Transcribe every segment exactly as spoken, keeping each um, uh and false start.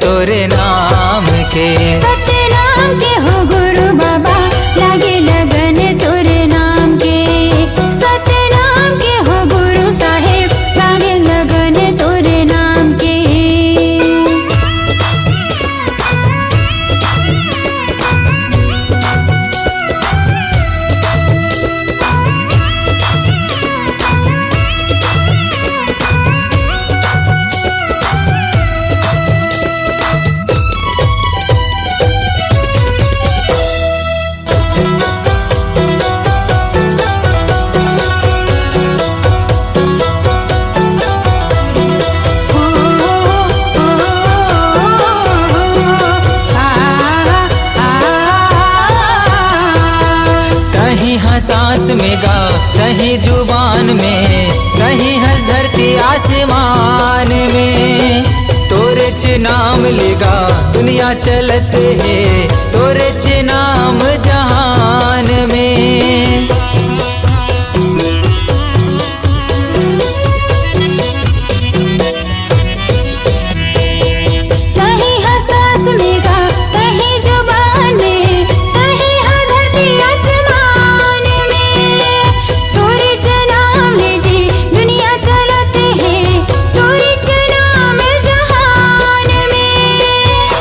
तोरे नाम के। सतनाम के हो गुरु बाबा, लागे लगन तोरे नाम के। सतनाम के हो गुरु साहेब, लागे लगन तोरे नाम के। कहीं हंस सांस में गा, कहीं जुबान में, कहीं हंस धरती आसमान में। तोरे च नाम लेगा दुनिया चलत हे, तोरे च नाम जहान में। कहीं ह सांस में गा, कहीं जुबान में, कहीं ह धरती आसमान में। तोरे च नाम ले जी दुनिया चलत हे, तोरे च नाम जहान में।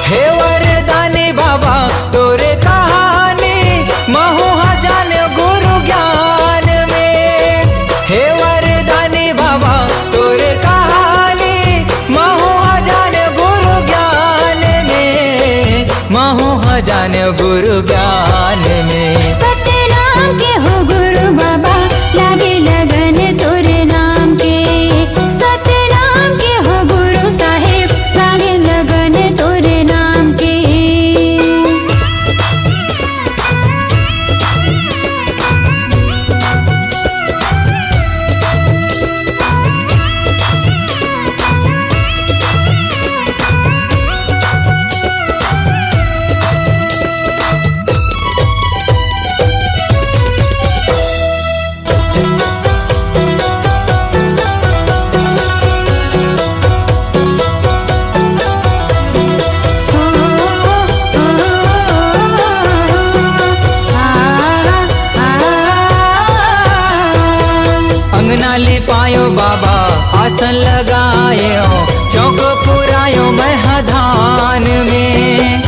हे वरदानी बाबा तोरे कहानी, महू ह जाने गुरु ज्ञान में। हे वरदानी बाबा तोरे कहानी, महू ह जाने गुरु ज्ञान में, महू ह जाने गुरु ज्ञान में। सतनाम के हो गुरु बाबा, लागे लगन तोरे नाम के। सतनाम के हो गुरु साहेब, लागे लगन तोरे नाम के। अंगना लिपायो बाबा, आसन लगायो, चौक पुरायो मैं ह धान में।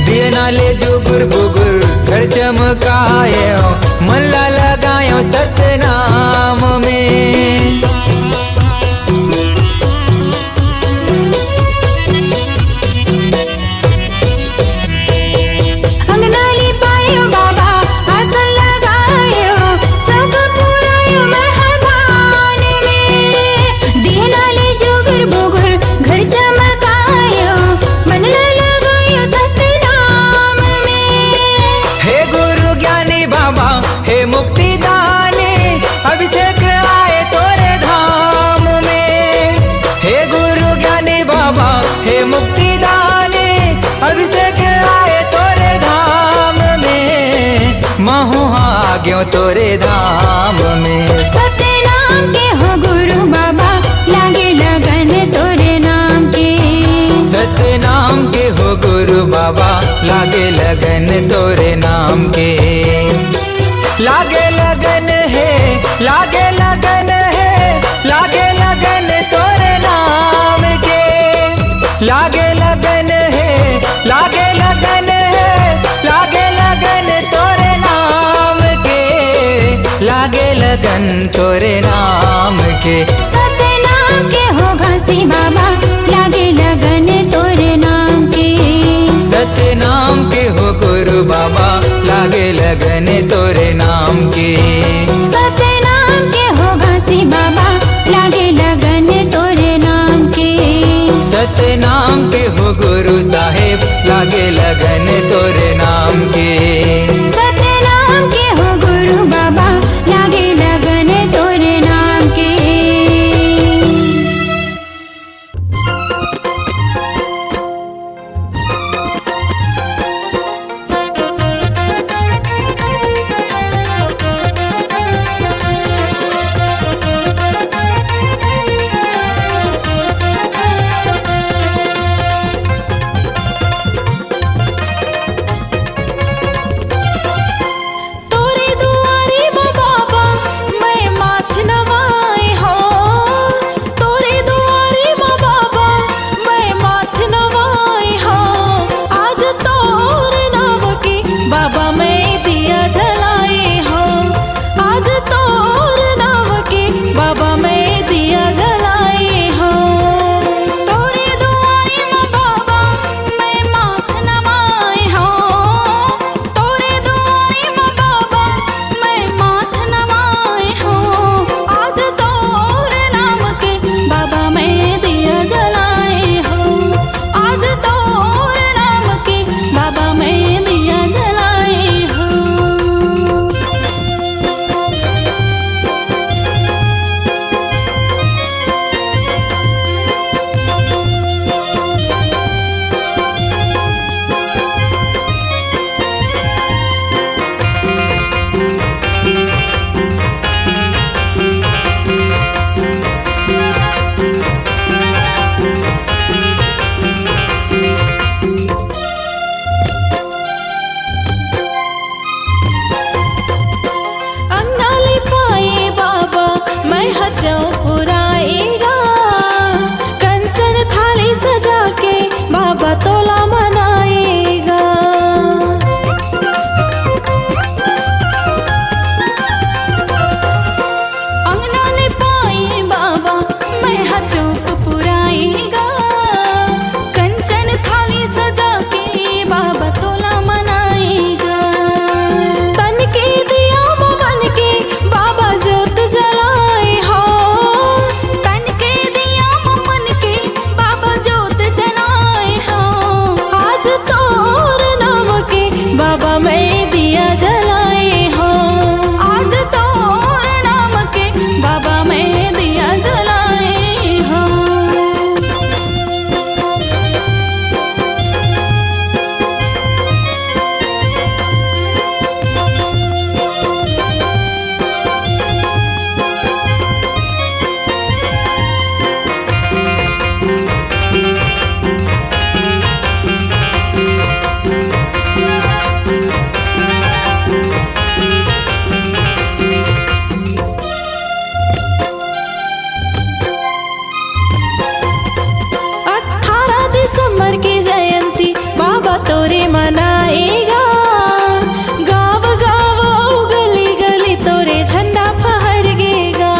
दियना ले जुगुर बुगुर घर चमकायो, मन ला लगायो सतनाम में। अंगना लिपायो बाबा, आसन लगायो, चौक पुरायो मैं ह धान में। दियना ले जुगुर बुगुर घर चमकायो, मन ला लगायो सतनाम में। हे गुरु ज्ञानी बाबा, हे मुक्तिदानी, अभिषेक आए तोरे धाम में। हे गुरु ज्ञानी बाबा, हे मुक्तिदानी, अभिषेक आए तोरे धाम में। महू ह आग्यो तोरे धाम में। सतनाम के हो गुरु बाबा, लागे लगन तोरे नाम के। सतनाम के हो गुरु बाबा, लागे लगन तोरे नाम के। लागे लगन हे, लागे लगन हे, लागे लगन तोरे नाम के। लागे लगन हे, लागे लगन हे, लागे लगन तोरे नाम के। लागे लगन तोरे नाम के। सतनाम के हो घासी बाबा, लागे लगन तोरे नाम के। सतनाम के हो गुरु बाबा, लागे लगन तोरे नाम के। सतनाम के हो घासी बाबा, लागे लगन तोरे नाम के। सतनाम के हो गुरु साहेब, लागे लगन तोरे नाम के। सतनाम के हो गुरु बाबा, लागे लगन तोरे नाम के। मनाएगा। गाँव गाँव अउ गली गली तोरे झंडा फहर गेगा।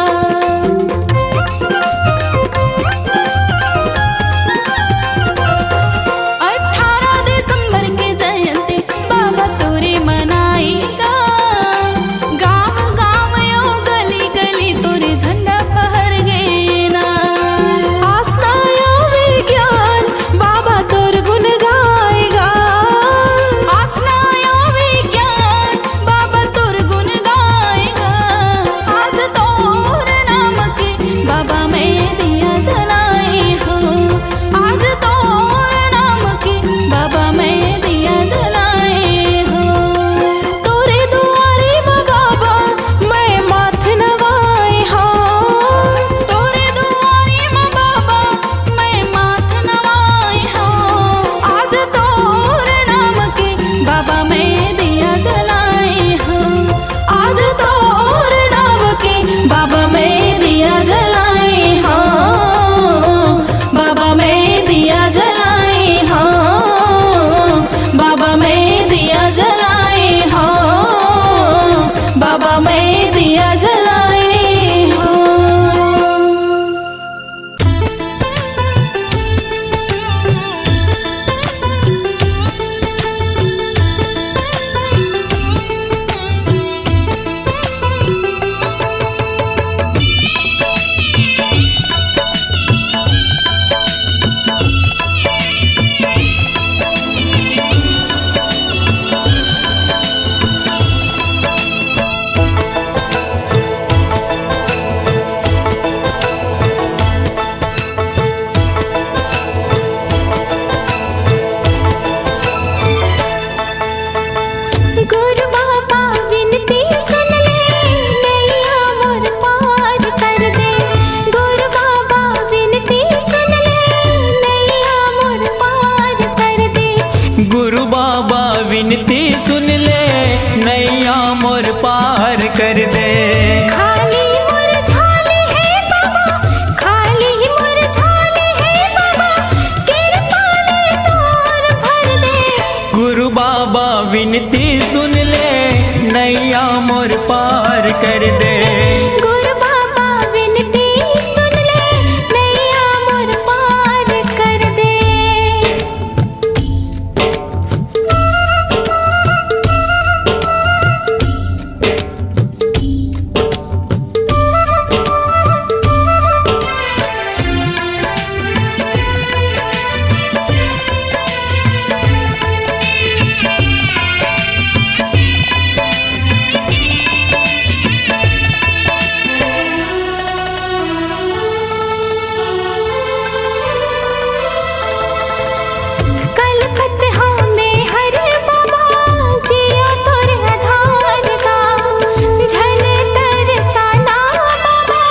अठारह दिसंबर के जयंती बाबा तोरे मनाएगा। गाँव गाँव अउ गली गली तोरे झंडा फहर गेना। आस्था अउ विज्ञान बाबा तोर गुण गाएगा। आस्था अउ विज्ञान बाबा तोर गुण गाएगा। आज तोर नाम के बाबा मैं दिया जलाए हँव। आज तोर नाम के बाबा मैं दिया जलाए हँव। तोरे दुआरी म बाबा मैं माथ नवाए हँव। तोरे दुआरी म बाबा मैं माथ नवाए हँव। आज तोर नाम के बाबा मैं दिया जलाए हँव। आज तोर नाम के बाबा मैं दिया जलाए हँव। बाबा मैं दिया जलाए हँव। बाबा मैं दिया जलाए हँव। बाबा मैं दिया जलाए हँव। गुरु बाबा विनती सुन ले, नैया मोर पार कर दे। गुरु बाबा विनती सुन ले, नैया मोर पार कर दे। गुरु बाबा विनती सुन ले, नैया मोर पार कर दे। खाली मोर झोली हे बाबा, खाली मोर झोली हे बाबा, किरपा ले तोर भर दे। गुरु बाबा विनती सुन ले, नैया मोर पार कर दे। गुरु बाबा विनती सुन ले, नैया मोर पार कर दे। कलपत हँव मैं हर बाबा, जिया तोर आधार गा। झन तरसाना बाबा,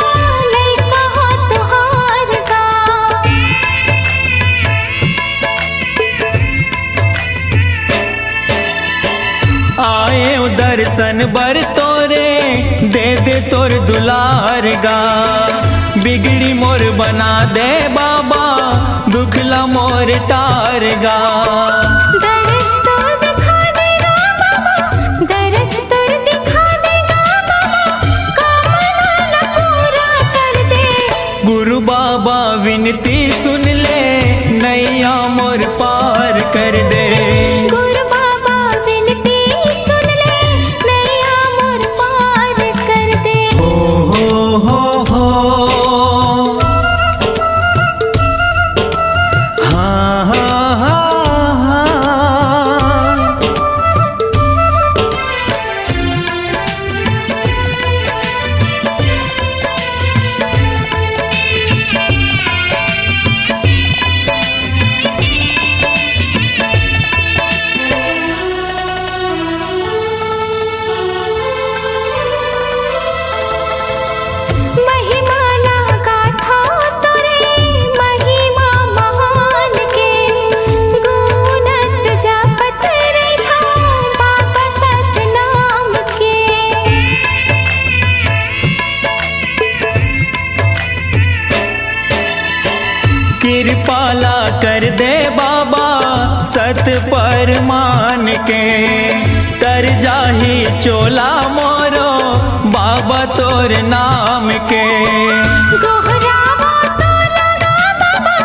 लइका हँव तुँहर गा। आएँव दर्शन बर तोरे, दे दे तोर दुलार गा। बिगड़ी मोर बना दे बाबा, दुख ला मोर टार गा। दरस तोर दिखा दे गा बाबा, दरस तोर दिखा दे गा बाबा, कामना ला पूरा कर दे। गुरु बाबा विनती सुन ले, नैया मोर पार कर दे। गुरु बाबा विनती सुन ले, नैया मोर पार कर दे। हो, हो, हो, हो। हाँ, हाँ, हाँ, हाँ। महिमा ला गाथँव तोरे, महिमा महान के, गुनत जपत रहिथँव बाबा सतनाम के। किरपा ला कर दे बाबा, सत पर मान के, तर जाही चोला मोरो बाबा तोर नाम के। गोहरावा तो लगा बाबा,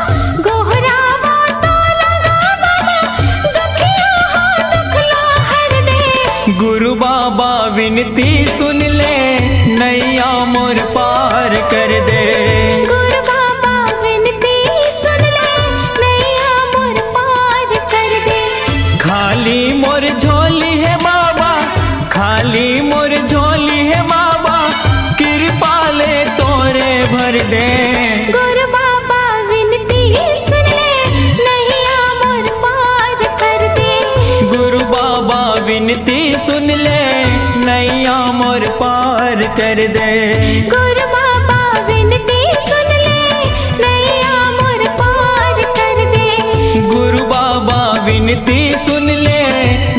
गोहरावा तो लगा बाबा, दुखिया हो दुख ला हर दे। गुरु बाबा विनती सुन ले, नैया मोर पार कर दे। गुरु बाबा विनती सुन ले, नैया मोर पार कर दे। खाली मोर झोली हे बाबा, खाली मोर झोली हे बाबा, कृपा ले तोरे भर दे। गुरु बाबा विनती सुन ले, नैया मोर पार कर दे। गुरु बाबा विनती सुन ले, नैया मोर पार कर दे। गुरु बाबा विनती सुन ले, नैया मोर पार कर दे। गुरु बाबा विनती सुन ले,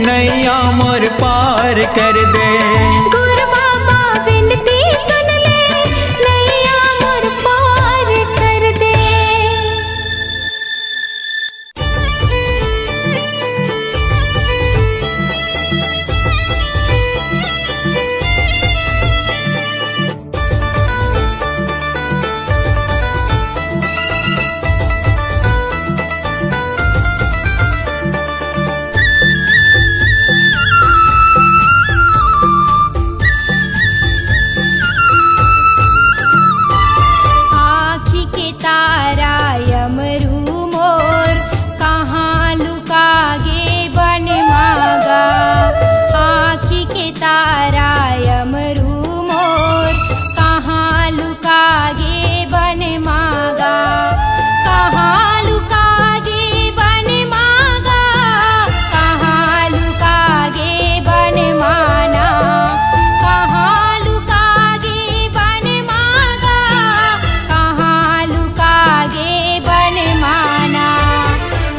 नैया मोर पार कर दे। गुरु बाबा विनती सुन ले, नैया मोर पार कर दे। आँखी के तारा यमरू मोर, कहाँ लुका गे बन मागा। आँखी के तारा यमरू मोर, कहाँ लुका गे बन मागा। कहाँ लुका गे बन मागा, कहाँ लुका गे बन माना। कहाँ लुका गे बन मागा, कहाँ लुका गे बन माना।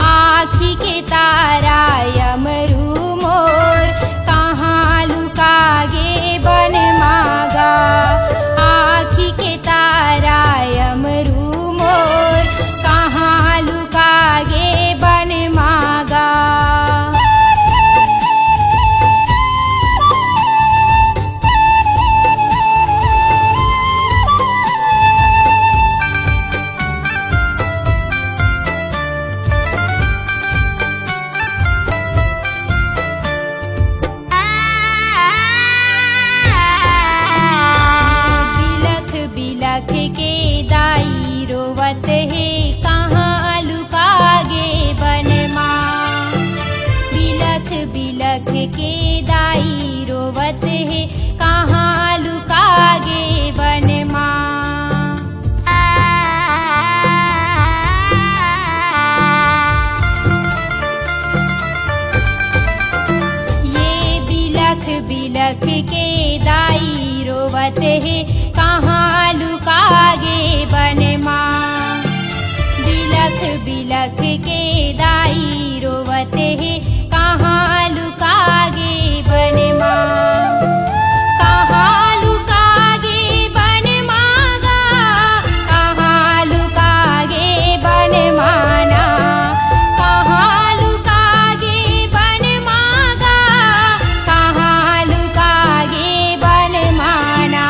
आँखी के तारा यमरू मोर, कहाँ लुका गे बन मागा। आँखी के तारा यमरू मोर, कहाँ लुका गे बन मागा। बिलख बिलख के दाई रोवत हे, कहाँ लुका गे बन मा। बिलख बिलख के दाई रोवत हे, कहाँ लुका गे बन मा। ये बिलख बिलख के दाई रोवत हे, कहाँ लुका गे बन मा। बिलख बिलख के दाई रोवत हे, कहाँ लुका गे बन मा। कहाँ लुका गे बन मागा, कहाँ लुका गे बन माना। कहाँ लुका गे बन मागा, कहाँ लुका गे बन माना।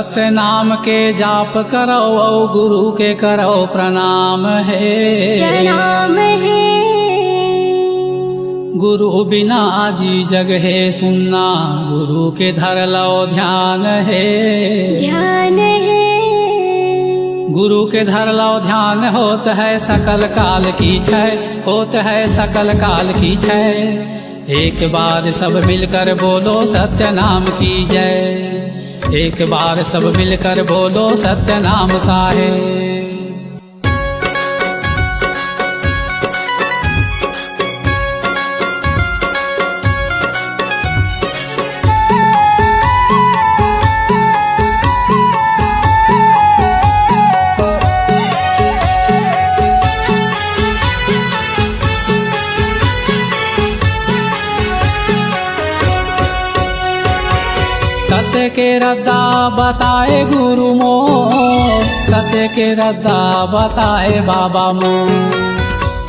सत्य नाम के जाप करव अउ गुरु के करव प्रणाम हे। प्रणाम हे। गुरु बिना आजी जग हे सुन्ना, गुरु के धर लव ध्यान हे। ध्यान हे। गुरु के धर लव ध्यान होत हे सकल काल की छै, होत हे सकल काल की छै। एक बार सब मिलकर बोलो सत्य नाम की जय। एक बार सब मिलकर बोलो सत्य नाम साहेब। सत्य के रद्दा बताए गुरु मोर, सत्य के रद्दा बताए बाबा मोर।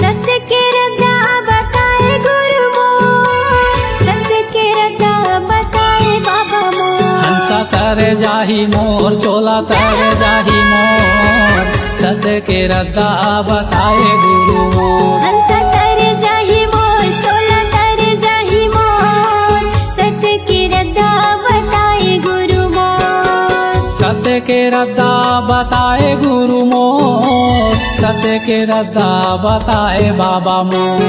सत्य के रद्दा बताए गुरु मोर, सत्य के रद्दा बताए बाबा मोर। हंसा तर जाही मोर, चोला तर जाही मोर, सत्य के रद्दा बताए गुरु मोर। हंसा तर जाही मोर, चोला तर जाही मोर, सत्य के रद्दा बताए गुरु मोर। सत्य के रद्दा बताए गुरु मोर, सत्य के रद्दा बताए बाबा मोर।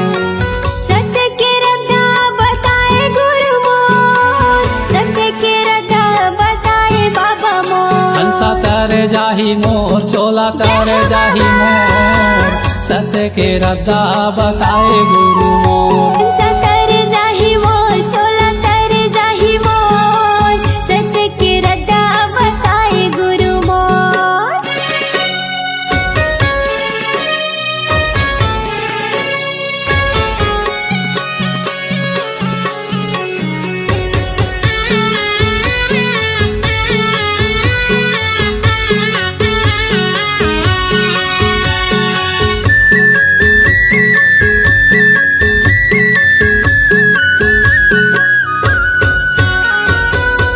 सत्य के रद्दा बताए गुरु मोर, सत्य के रद्दा बताए बाबा मोर। हंसा तर जाही मोर, चोला तर जाही मोर, सत्य के रद्दा बताए गुरु मोर। सत्य तर जाही मोर, चोला तर जाही मोर, सत्य के रद्दा बताए गुरु मोर।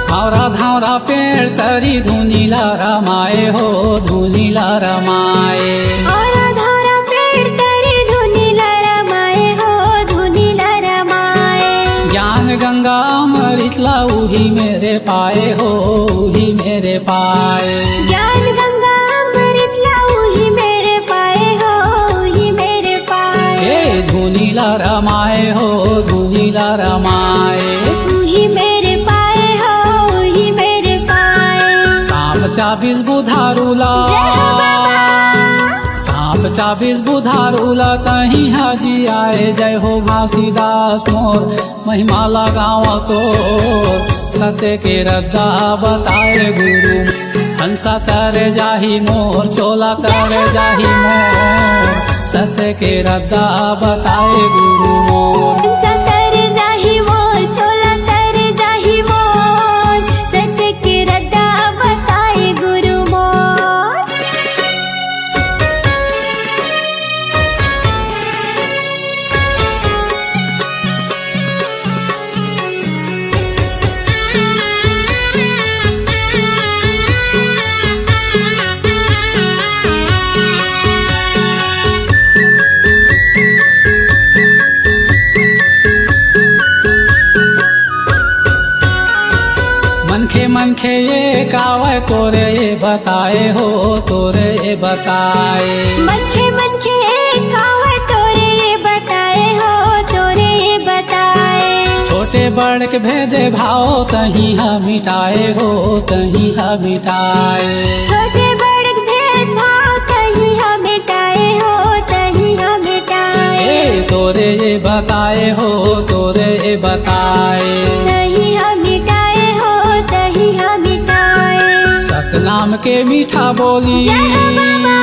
हौरा धौरा पेड़ तरी धुनी ला रमाए हो, धुनी ला रमाए। हौरा धौरा पेड़ तरी धुनी ला रमाए हो, धुनी ला रमाए। ज्ञान गंगा अमृत ला उही मेर पाए हो, उही मेर पाए। ज्ञान गंगा अमृत ला उही मेर पाए हो, उही मेर पाए। ए धुनी ला रमाए हो, धुनी ला रमाए। उही मेर पाए हो, उही मेर पाए। सांप चाबिस बुधारू ला। जय हो बाबा। सांप चाबिस बुधारू ला तहीं हा जियाए। जय हो घासीदास मोर, महिमा ला गावँव तोर। सत्य के रद्दा बताए गुरु। हंसा तर जाही मोर, चोला तर जाही मोर, सत्य के रद्दा बताए गुरु मोर। हंसा तर जाही मोर, चोला तर जाही मोर, सत्य के रद्दा बताए गुरु मोर। मनखे मनखे एक आवय, तोरे ये बताए हो, तोरे ये बताए। मनखे मनखे एक आवय, तोरे ये बताए हो, तोरे ये बताए। छोटे बड़ के भेदे भाव तहीं हा मिटाए हो, तहीं हा मिटाए। छोटे बड़ के भेद भाव तहीं हा मिटाए हो, तहीं हा मिटाए। ए तोरे ये बताए हो, तोरे ये बताए। तहीं हा मिटाए हो, तहीं हा मिटाए। सतनाम के मीठा बोली। जय हो बाबा।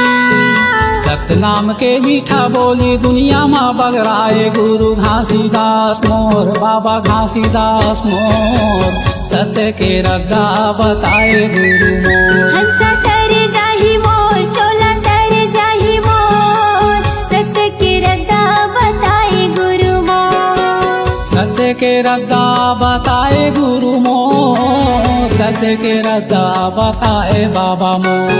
सतनाम के मीठा बोली दुनिया मा बगराए गुरु घासीदास मोर, बाबा घासीदास मोर। सत्य के रद्दा बताए गुरु मोर। हंसा तर जाही मोर, चोला तर जाही मोर, सत्य के रद्दा बताए गुरु मोर। सत्य के रद्दा बताए गुरु मोर, सत्य के रद्दा बताए बाबा मोर।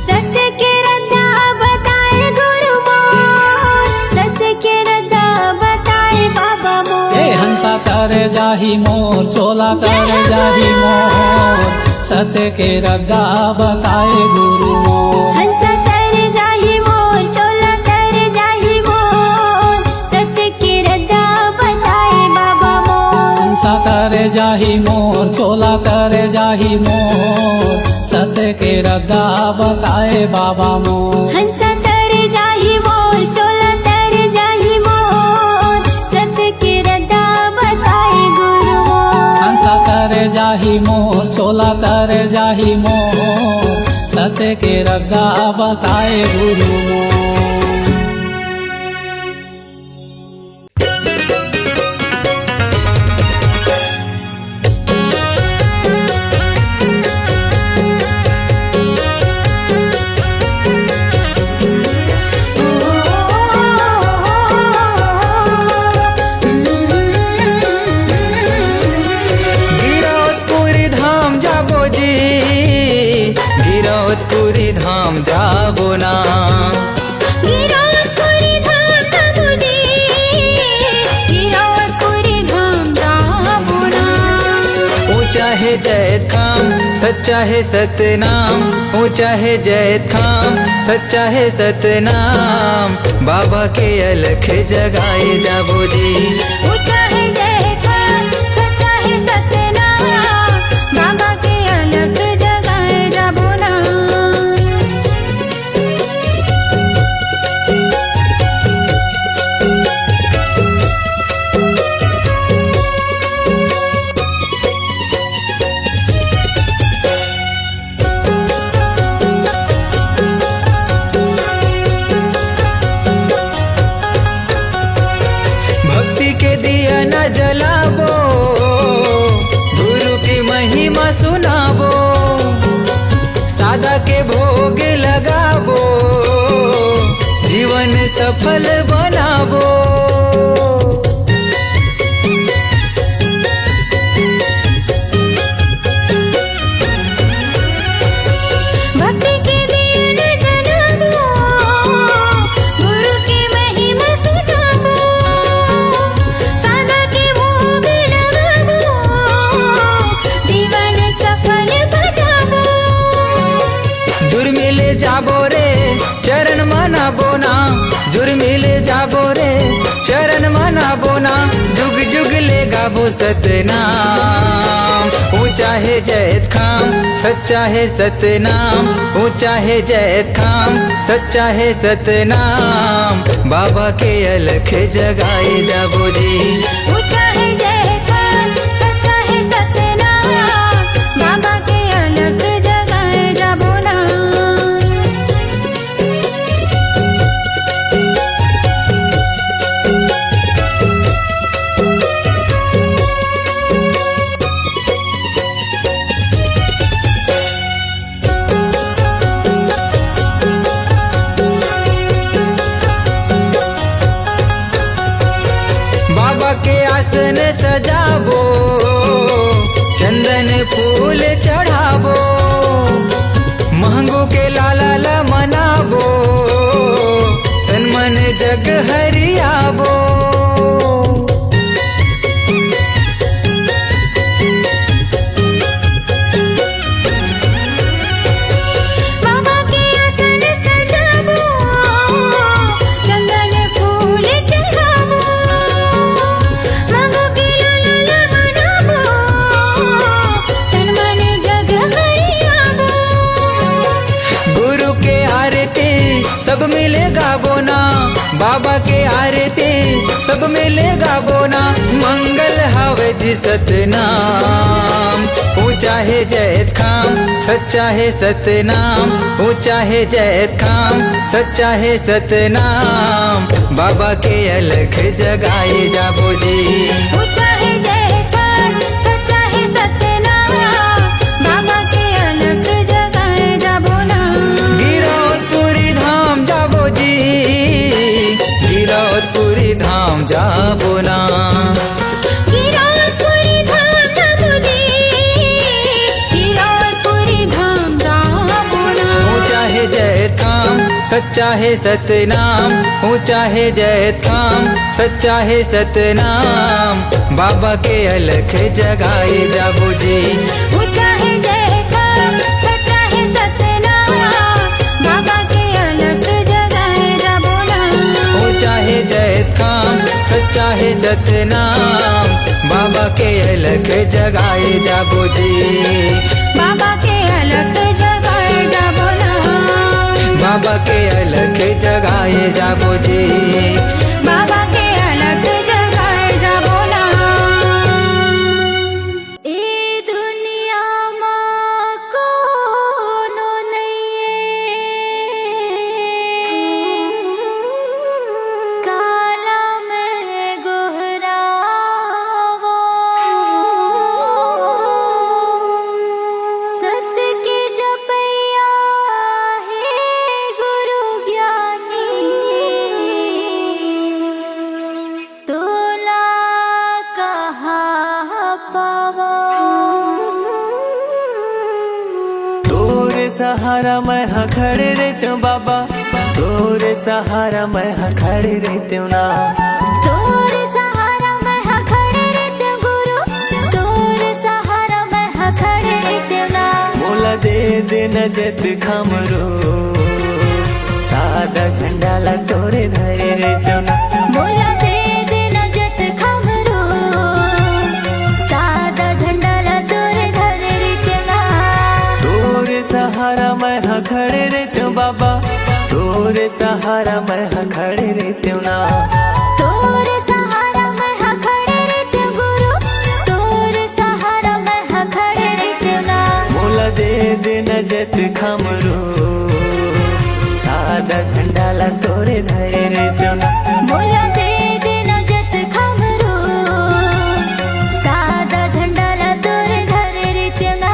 सत्य के रद्दा बताए गुरु मोर। सत्य के रद्दा बताए बाबा मोर। ए हंसा तरे जाही मोर, चोला जय तरे हो जाही गुरु मोर। मोर। सत्य के रद्दा बताए गुरु मोर। हंसा तरे जाही मोर, चोला तरे जाही मोर। सत्य के रद्दा बताए बाबा मोर। हंसा तरे जाही मोर, चोला तरे जाही मोर। सत्य के रद्दा बताए बाबा मोर। हंसा तरे जाही मोर, चोला तरे जाही मोर। सत्य के रद्दा बताए गुरु मोर। हंसा तरे जाही मोर, चोला तरे जाही मोर। सत्य के रद्दा बताए गुरु मोर। गिरौदपुरी धाम जाबो जी, गिरौदपुरी धाम जाबो ना। गिरौदपुरी धाम जाबो जी, गिरौदपुरी धाम जाबो ना। ऊंचा हे जैतखाम, सच्चा हे सतनाम। ऊंचा हे जैतखाम, सच्चा हे सतनाम। बाबा के अलख जगाए जाबो जी। ऊंचा हे जैतखाम, सच्चा हे सतनाम। बाबा के अलख जगाए जाबो ना। भक्ति के दिया न जलाबो, गुरु की महिमा सुनाबो। सादा के भोग लगाबो, जीवन सफल बनाबो। भक्ति के दिया न जलाबो, गुरु के महिमा सुनाबो। सादा के भोग लगाबो, जीवन सफल बनाबो। जुर्मी ले जाबो रे, चरण मनाबो ना। जुर्मी ले जाबो रे, चरण मनाबो ना। जुग जुग ले गाबो सतनाम। ऊंचा हे जैतखाम, सच्चा हे सतनाम। ऊंचा हे जैतखाम, सच्चा हे सतनाम। बाबा के अलख जगाए जाबो जी। ऊंचा हे जैतखाम, सच्चा हे सतनाम। बाबा के अलख जगाए जाबो ना। बाबा के आसन सजाबो, चंदन फूल चढ़ाबो, महंगू के लाला ला मनाबो, तन मन जग हरियाबो। बाबा के आसन सजाबो, चंदन फूल चढ़ाबो, महंगू के लाला ला मनाबो, तन मन जग हरियाबो। गुरु के आरती सब मिले गाबो ना, बाबा के आरती सब मिले गाबो ना। मंगल हावे जी सतनाम। ऊंचा हे जैतखाम, सच्चा हे सतनाम। ऊंचा हे जैतखाम, सच्चा हे सतनाम। बाबा के अलख जगाए जाबो जी। ऊंचा हे जैतखाम, सच्चा हे सतनाम। बाबा के अलख जगाए जाबो ना। गिरौदपुरी धाम जाबो जी, गिरौदपुरी धाम जाबो ना। गिरौदपुरी धाम जाबो जी, सच्चा हे सतनाम, ऊंचा हे जैतखाम, सच्चा हे सतनाम, बाबा के अलख जगाए जाबो जी। ऊंचा हे जैतखाम, सच्चा हे सतनाम, बाबा के अलख जगाए जाबो ना। ऊंचा हे जैतखाम, सच्चा हे सतनाम, बाबा के अलख जगाए जाबो जी। बाबा के अलख जगाए जाबो ना। बाबा के अलख जगाए जाबो जी। बाबा के अलख जगाए जाबो ना। ए दुनिया मा कोनो नइये, काला मैं गोहरावो। सत के जपैया हे गुरु ज्ञानी, तोला कहाँ पावो। तोरे सहारा मैं ह खड़े रहितेंव बाबा, तोरे सहारा मैं ह खड़े रहितेंव ना। तोरे सहारा मैं ह खड़े रहितेंव गुरु, तोरे सहारा मैं ह खड़े रहितेंव ना। मोला दे दे न जैतखाम रो, सादा झंडा ला तोरे धरे रहितेंव ना। मोला दे दे न जैतखाम रो, सादा झंडा ला तोरे धरे रहितेंव ना। तोरे सहारा मैं ह खड़े रहितेंव बाबा, तोरे सहारा मैं ह खड़े रहितेंव ना। तोरे सहारा मैं ह खड़े रहितेंव गुरु, तोरे सहारा मैं ह खड़े रहितेंव ना। मोला दे दे न जैतखाम रो, सादा झंडा ला तोरे धरे रहितेंव ना। मोला दे दे न जैतखाम रो, सादा झंडा ला तोरे धरे रहितेंव ना।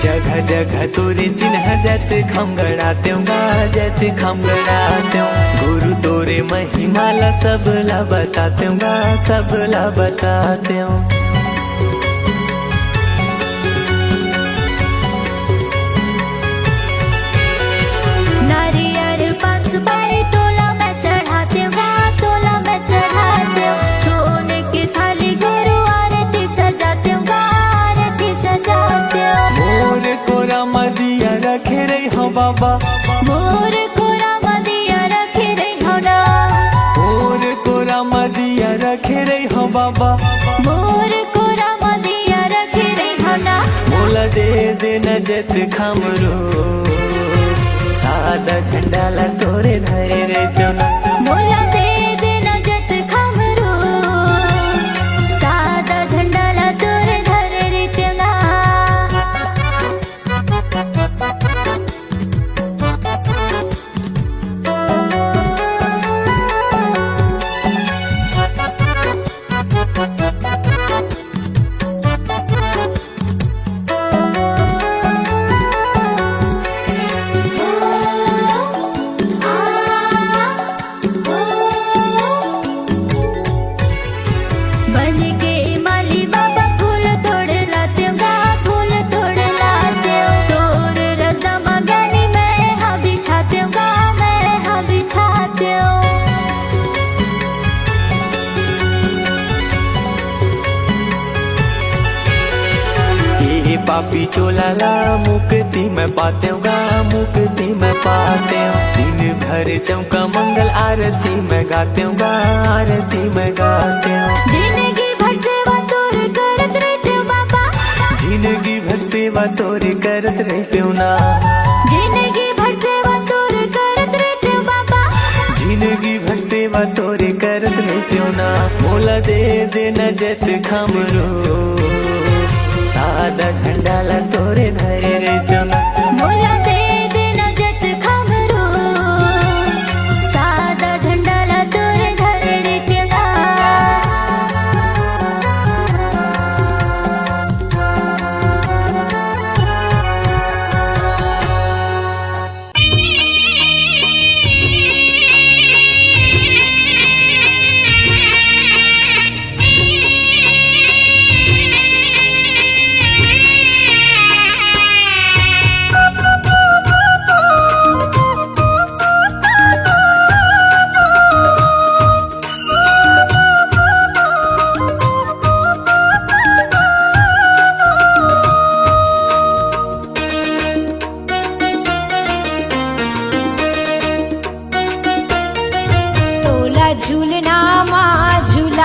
जगह जगह तोरे चिन्ह जैतखाम गड़ातेंव गा, जैतखाम गड़ातेंव। गुरु तोरे महिमा ला सब ला बतातेंव गा, सब ला बतातेंव। नारियर पान सुपारी तोला मैं चढ़ातेंव गा, तोला मैं चढ़ातेंव। सोने के थाली गुरु आरती सजातेंव गा, आरती सजातेंव। मोर कोरा म दिया रखे रहिहव बाबा। मोर कोरा म दिया रखे रहिहव ना। मोर कोरा म दिया रखे रहिहव बाबा। मोर कोरा म दिया रखे रहिहव ना। मोला दे दे न जैतखाम रो, सादा झंडा ला तोरे धरे रहितेंव ना। मोला दे दे न जैतखाम रो, सादा झंडा ला तोरे धरे रहितेंव ना। बन के माली बाबा फूल तोड़ लातेंव गा, फूल तोड़ लातेंव। तोर रद्दा म ज्ञानी मैं हा बिछातेंव गा, मैं हा बिछातेंव। ए पापी चोला ला मुक्ति मैं पातेंव गा, मुक्ति मैं पातेंव। दिन भर चौका मंगल आरती मैं गातेंव गा, आरती मैं गातेंव। जिंदगी भर सेवा तोर करत रहितेंव बाबा। जिंदगी भर सेवा तोर करत रहितेंव ना। जिंदगी भर सेवा तोर करत रहितेंव बाबा। जिंदगी भर सेवा तोर करत रहितेंव ना। मोला दे दे न जैतखाम रो, सादा झंडा ला तोरे धरे रहितेंव ना। मोला दे दे न जैतखाम रो, सादा झंडा ला तोरे धरे रहितेंव ना।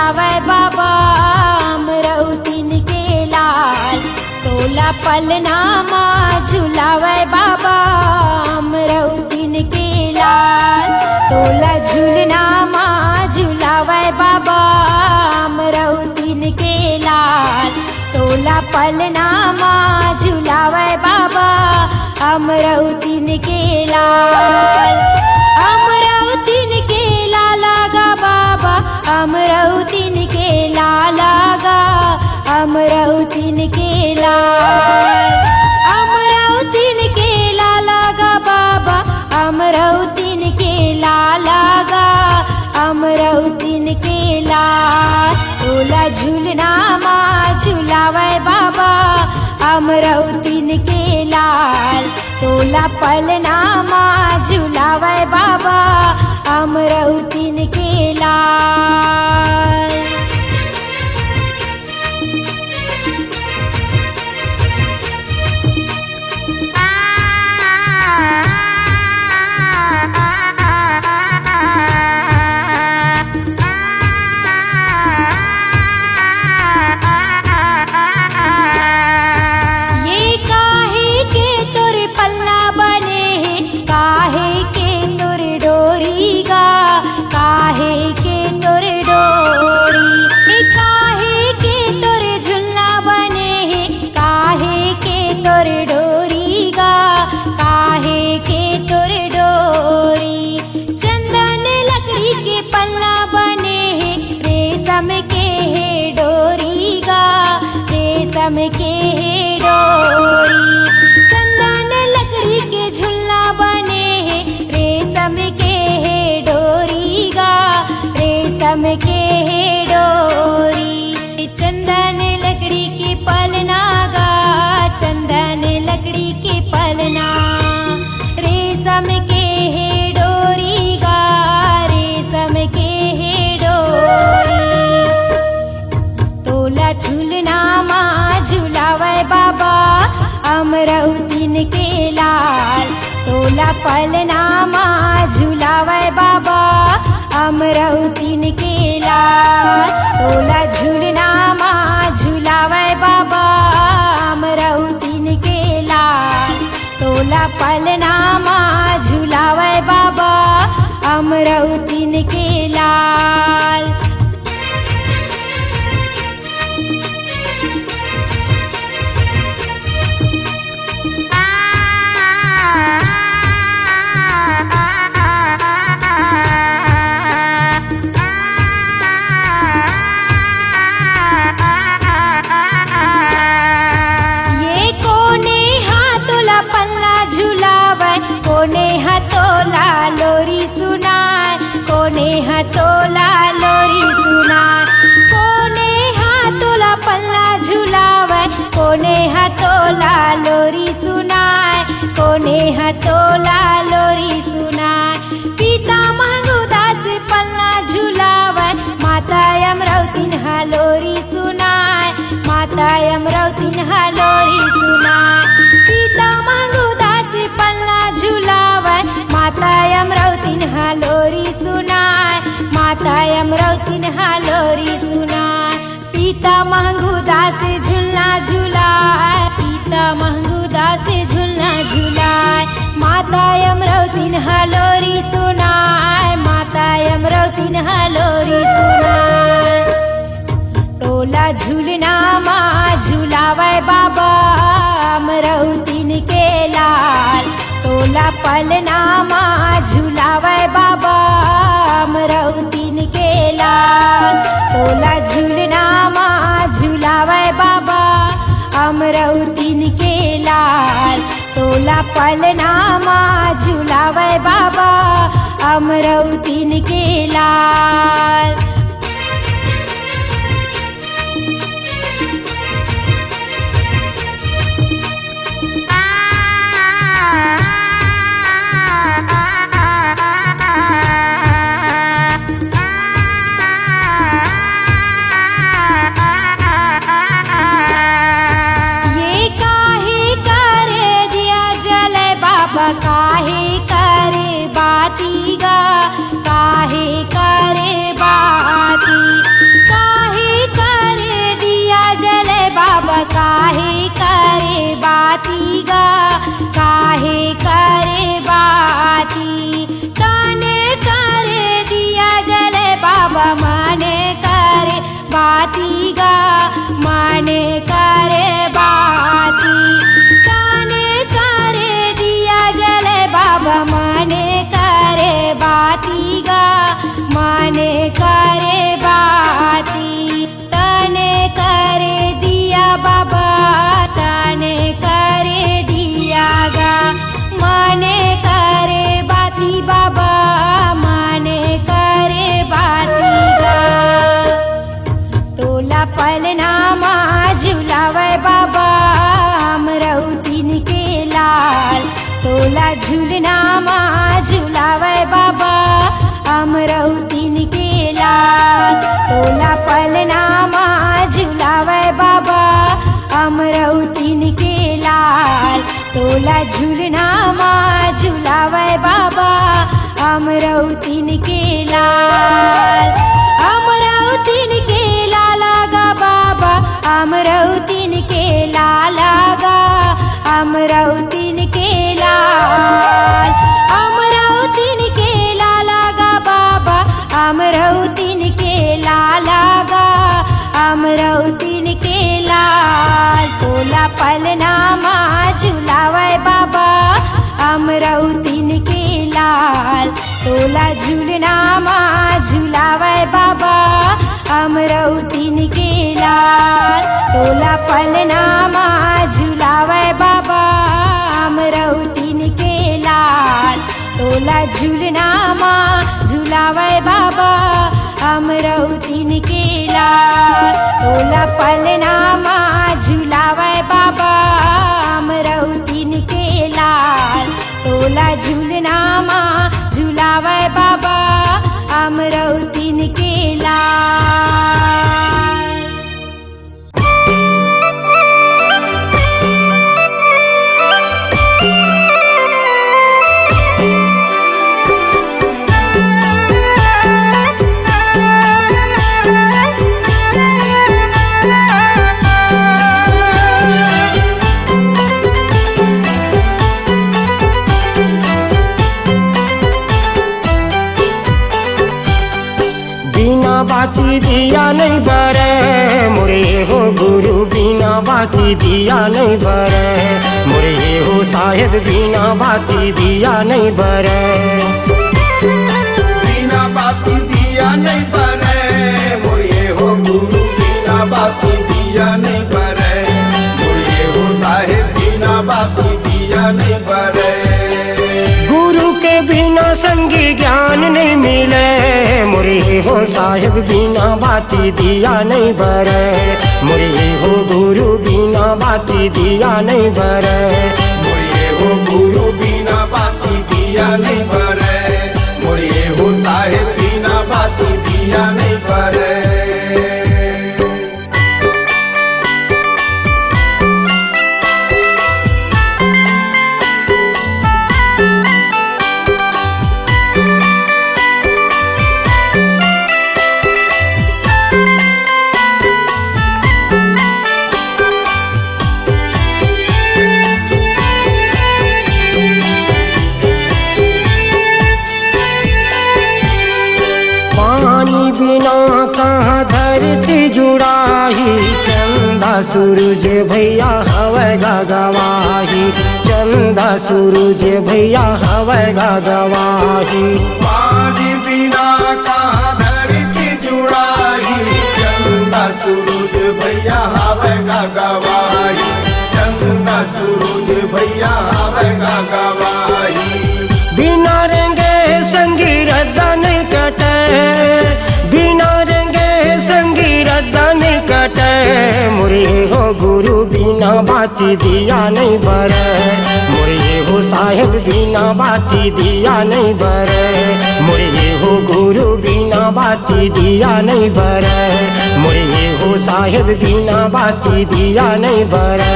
आवे बाबा अमरौतिन के लाल, तोला पलना मा झुलावे बाबा अमरौतिन के लाल, तोला झुलना मा झुलावे बाबा अमरौतिन के लाल, तोला पलना मा झुलावे बाबा अमरौतिन के लाल, अमरौतिन के लाला गा बाबा, अमरौतिन के लाला गा, अमरौतिन के लाल, अमरौतिन के लाला गा बाबा, अमरौतिन के लाला गा, अमरौतिन के लाल, तोला झुलना मा झुलावे बाबा अमरौतिन के लाल, तोला पलना मा झुलावे बाबा अमरौतिन के लाल। ये काहे के तोर पलना बने हे, काहे के तोर डोरी गा, काहे के तोर डोरी, ये काहे के तोर झुलना बने हे, काहे के तोर डोरी गा, काहे के तोर डोरी। चंदन लकड़ी के पलना बने हे, रेशम के हे डोरी गा, रेशम के हे डोरी। चंदन लकड़ी के झुलना बने हे, रेशम के हे डोरी गा, रेशम के हे डोरी। चंदन लकड़ी के पलना गा, चंदन लकड़ी के पलना, रेशम के हे डोरी गा, रेशम के हे डोरी। तोला झुलना मा झुलावे बाबा अमरौतिन के लाल, तोला पलना मा झुलावे बाबा अमरौतिन के लाल, तोला झुलना मा झुलावे बाबा अमरौतिन के लाल, तोला पलना मा झुलावे बाबा अमरौतिन के लाल। ये कोने हा तोला पलना झुलावय, कोने हा तोला लोरी सुनाय, कोने हा तोला लोरी सुनाय, कोने हा तोला पलना झुलावय, कोने हा तोला लोरी सुनाय, कोने हा तोला लोरी सुनाय। पिता महंगू दास पलना झुलावय, माता अमरौतिन हा लोरी सुनाय, माता अमरौतिन हा लोरी सुनाय। पिता महंगू दास पलना झुलावय, माता अमरौतिन हा लोरी सुनाय, माता अमरौतिन हा लोरी सुनाय। पिता महंगू दास झुलना झुलाय, पिता महंगू दास झुलना झुलाय, माता अमरौतिन हा लोरी सुनाय, माता अमरौतिन हा लोरी सुनाय। तोला झुलना मा झुलावय बाबा अमरौतिन के लाल, तोला पलना मा झुलावय बाबा अमरौतिन के लाल, तोला झुलना मा झुलावय बाबा अमरौतिन के लाल, तोला पलना मा झुलावय बाबा अमरौतिन के लाल। ये काहे करे दिया जले बाबा, काहे करे बाती गा, काहे करे बा ला झुलना मा झुलावय बाबा अमरौतिन के लाल, तोला पलना मा झुलावय बाबा अमरौतिन के लाल, तोला झुलना मा झुलावय बाबा अमरौतिन के लाल, अमरौतिन के लाल गा बाबा, अमरौतिन के लाल गा, अमरौतिन के लाल, अमरौतिन के लाल गा बाबा, अमरौतिन के लाल गा, अमरौतिन के लाल, तोला पलना मा झुलावय बाबा, अमरौतिन के लाल, तोला झुलना मा झुलावय बाबा, अमरौतिन के लाल, तोला पलना मा झुलावय बाबा, अमरौतिन के लाल, तोला झुलना मा झुलावय बाबा, अमरौतिन के लाल, तोला पलना मा झुलावय बाबा, अमरौतिन के लाल, तोला झुलना मा झुलावय बाबा, अमरौतिन के लाल। बिना बाती दिया नइ बरे, मोरे हो गुरु, बिना बाती दिया नइ बरे, मोरे हो साहेब, बिना बाती दिया नइ बरे। बिना बाती दिया नइ बरे, मोरे हो गुरु, बिना बाती दिया नइ बरे, मोरे हो साहेब, बिना बाती दिया नइ बरे। गुरु के बिना संगी ज्ञान नइ मिले, मोरे हो साहेब, बिना बाती दिया नइ बरे, मोरे हो गुरु, बिना बाती दिया नइ बरे, मोरे हो गुरु, बिना बाती दिया नइ बरे, मोरे हो साहेब, बिना बाती दिया नइ बरे। पानी बिना कहाँ धरती जुड़ाही, चंदा सूरज भैया हवय गा गवाही, चंदा सूरज भैया हवय गा गवाही। पानी बिना कहाँ धरती जुड़ाही, चंदा सूरज भैया हवय गा गवाही, चंदा सूरज भैया हवय गा गवाही। बिना रेंगे संगी रद्दा नइ कटे, बिना रेंगे संगी रद्दा नइ कटे, मोरे हो गुरु, बिना बाती दिया नइ बरे, मोरे हो साहेब, बिना बाती दिया नइ बरे, मोरे हो गुरु, बिना बाती दिया नइ बरे, मोरे हो साहेब, बिना बाती दिया नइ बरे,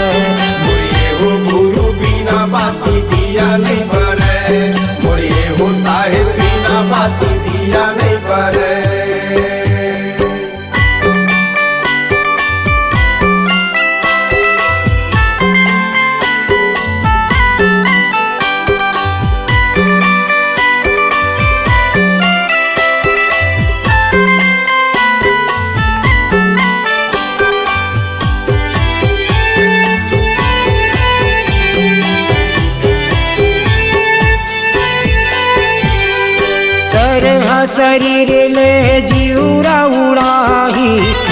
मोरे हो गुरु, बिना बाती दिया नइ बरे, मोरे हो साहेब, बिना बाती दिया नइ बरे। सरहा शरीर ले जीवरा उड़ाही,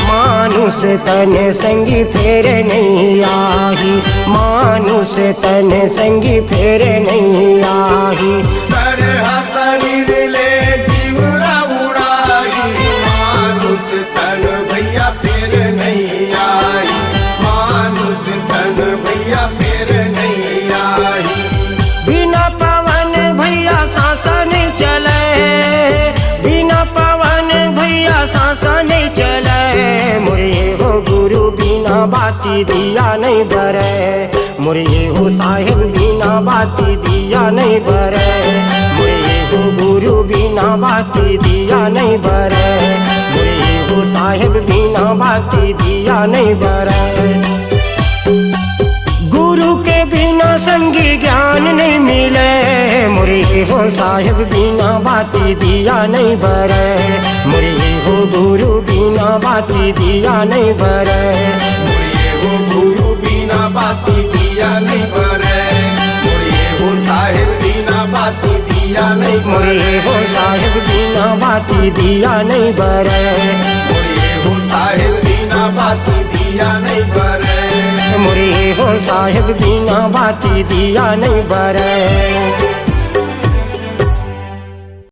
मानुष तन संगी फेर नइ आही, मानुष तन संगी फेर नइ आही। सरहा शरीर ले जीवरा उड़ाही, मानुष तन भैया फेर नइ आही, मानुष तन भैया फेर नइ आही। बिना बाती दिया नइ बरे। मोर ए हो साहेब बिना बाती दिया नइ बरे। मोर ए हो गुरु बिना बाती दिया नइ बरे। मोर ए हो साहेब बिना बाती दिया नइ बरे। गुरु के बिना संगी ज्ञान नइ मिले। मोर ए हो साहेब बिना बाती दिया नइ बरे। मोर ए हो गुरु बिना बाती दिया नइ बरे। मोर ए हो गुरु बिना बाती दिया नइ बरे। मोर ए हो साहेब बिना बाती दिया नइ बरे। मोर ए हो साहेब बिना बाती दिया नइ बरे। मोर ए हो साहेब बिना बाती दिया नइ बरे। मोर ए हो साहेब बिना बाती दिया नइ बरे।